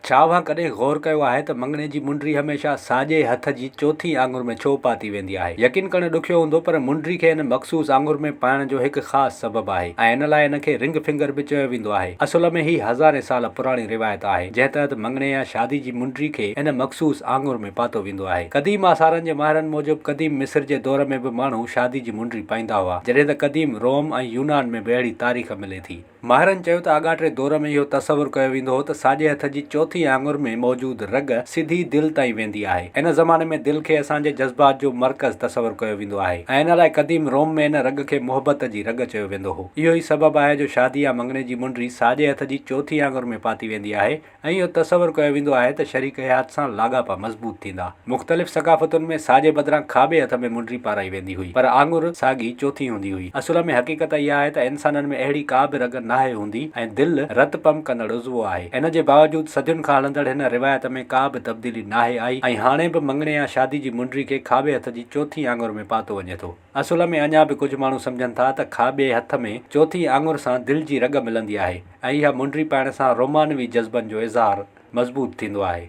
ڇا اوهان ڪڏهن غور ڪيو آهي ته مڱڻي جي منڊي هميشه ساڄي هٿ جي چوٿين آڱر ۾ ڇو پاتي ويندي آهي؟ يقين ڪرڻ ڏکيو هوندو پر منڊي کي ان مخصوص آڱر ۾ پائڻ جو هڪ خاص سبب آهي ۽ ان لاء ان کي رنگ فنگر به چيو ويندو آهي. اصل ۾ هي هزارين سال پراڻي روايت آهي جنهن تحت مڱڻي يا شادي جي منڊي کي ان مخصوص آڱر ۾ پاتو ويندو آهي. قديم آثارن جي ماهرن موجب قديم مصر جي دور ۾ به ماڻهو شادي جي منڊي پائيندا هئا جڏهن ته قديم روم ۽ يونان ۾ به اهڙي تاريخ ملي ٿي. ماهرن چيو ته آڳاٽي دور ۾ اهو تصور ڪيو ويندو هو ته ساڄي هٿ جي چوٿين آڱر ۾ موجود رڳ سڌي دل تائين ويندي آهي. ان زماني ۾ دل کي اسان جي جذبات جو مرڪز تصور ڪيو ويندو آهي ۽ ان لاء قديم روم ۾ ان رڳ کي محبت جي رڳ چيو ويندو هو. اهو ئي سبب آهي جو شادي يا مڱڻي جي منڊي ساڄي هٿ جي چوٿين آڱر ۾ پاتي ويندي آهي ۽ اهو تصور ڪيو ويندو آهي ته شريڪ حيات سان لاڳاپا مضبوط ٿيندا. مختلف ثقافتن ۾ ساڄي بدران کاٻي هٿ ۾ منڊي پارائي ويندي هئي، پر آڱر ساڳي چوٿين هوندي هئي. اصل ۾ حقيقت اها آهي ته انسانن ۾ اهڙي ڪا به رڳ ناهي هوندي ۽ دل رت پمپ ڪندڙ عضوو آهي. ان جي باوجود صدين کان هلندڙ هن روايت ۾ ڪا به تبديلي ناهي آئي ۽ هاڻي به مڱڻي يا شادي جي منڊي کي کاٻي هٿ جي چوٿين آڱر ۾ پاتو وڃي ٿو. اصل ۾ اڃا به ڪجهه ماڻهو سمجهن ٿا ته کاٻي هٿ ۾ چوٿين آڱر سان دل جي رڳ ملندي آهي ۽ اها منڊي پائڻ سان رومانوي جذبن جو اظهار مضبوط ٿيندو آهي.